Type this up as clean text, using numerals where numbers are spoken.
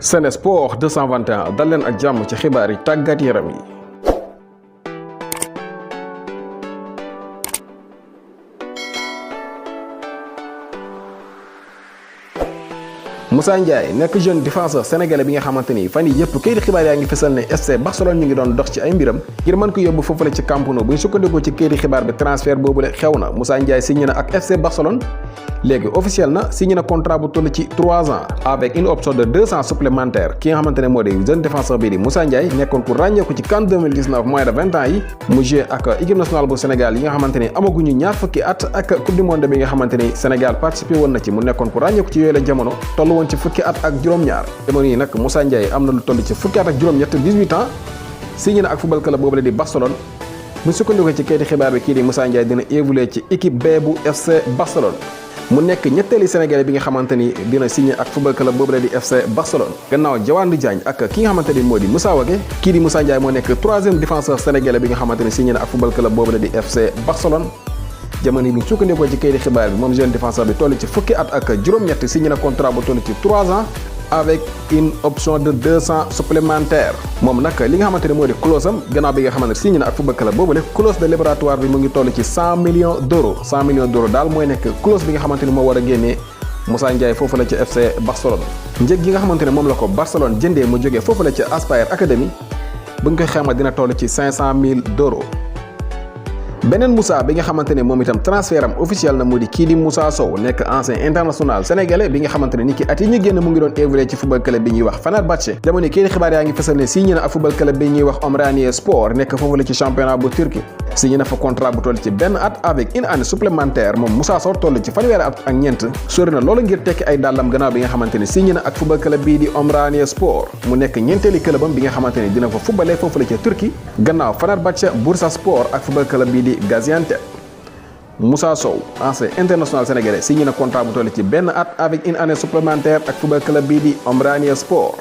Sen Sport 221 dal leen ak jàmm ci xibaar yi tàggat yaram yi. Moussa Ndiaye nekk jeune défenseur sénégalais bi nga xamante ni fan yi yëpp kayit xibaar yaa ngi fësal ne FC Barcelone ñu ngi doon dox ci ay mbiram ngir mën ko yóbbu foofule ci Camp Nou bu ñu sukkandikoo ci kayit xibaar bi transfert boobule xew na. Moussa Ndiaye signé na ak FC Barcelone léegi officiel na signé na contrat bu toll ci 3 ans avec une option de 2 ans supplémentaires ki nga xamante ne moo di jeune défenseur bii di Moussa Ndiaye nekkoon ku ràññeeku ci CAN 2019 moins de 20 ans yi mu joué ak équipe nationale bu Sénégal yi nga xamante ni amaguñu ñaar fukki at ak coupe du monde bi nga xamante ni Sénégal participé woon na ci mu nekkoon ku ràññeeku ci yooyu la jamono toll woon ci fukki at ak juróom-ñaar jamono yi nag Moussa Ndiaye am na lu toll ci fukki at ak juróom-ñett 18 ans signé na ak football club boobu la di Barcelone mu sukkandikoo ci kayiti xibaar bi kii di Moussa Ndiaye dina évoluer ci équipe B bu FC Barcelone mu nekk ñetteeli Sénégalais bi nga xamante ni dina signé ak football club boobu la di FC Barcelone gannaaw Diawandou Diagne ak ki nga xamante ni moo di Moussa Wagué kii di Moussa Ndiaye moo nekk 3e défenseur sénégalais bi nga xamante ni signé na ak football club boobu la di FC Barcelone jamono yi bi sukkandikoo ci kayiti xibaar bi moom jeune défenseur bi toll ci fukki at ak juróom-ñett signé na contrat bu toll ci 3 ans avec une option de 200 supplémentaires moom nag li nga xamante ne moo di clause am gannaaw bi nga xamante ne signé na ak football club boobule clause de libératoire bi mu ngi toll ci 100 millions d'euros 100 millions d'euros daal mooy nekk clause bi nga xamante ni moo war a génnee Moussa Ndiaye foofu la ci FC Barcelone njëg gi nga xamante ne moom la ko Barcelone jëndee mu jógee foofu la ci Aspire Academy bu ñu koy xayma dina toll ci 500 000 d'euros beneen Moussa bi nga xamante ne moom itam transfert am officiel na mu di kii di Moussa Sow nekk ancien international sénégalais bi nga xamante ne ni ki at yi ñu génn mu ngi doon évoluer ci football club bi ñuy wax Fenerbahçe jamono kii di xibaar yaa ngi fësal ne signé na ak football club bi ñuy wax Omraniye Sport nekk foofu la ci championnat bu Turquie signé na fa contrat bu toll ci benn at avec une année supplémentaire moom Moussa Sow toll ci fanweeri at ak ñeent sori na loolu ngir tekki ay dàllam gannaaw bi nga xamante ne signé na ak football club bii di Omraniye Sport mu nekk ñeenteeli clubam bi nga xamante ne dina fa footballee foofu la ci Turquie gannaaw Fenerbahçe Bursaspor ak football club bii di Gaziantep Moussa Sow ancien international sénégalais signé na contrat bu toll ci benn at avec une année supplémentaire ak football club bii di Omraniye Sport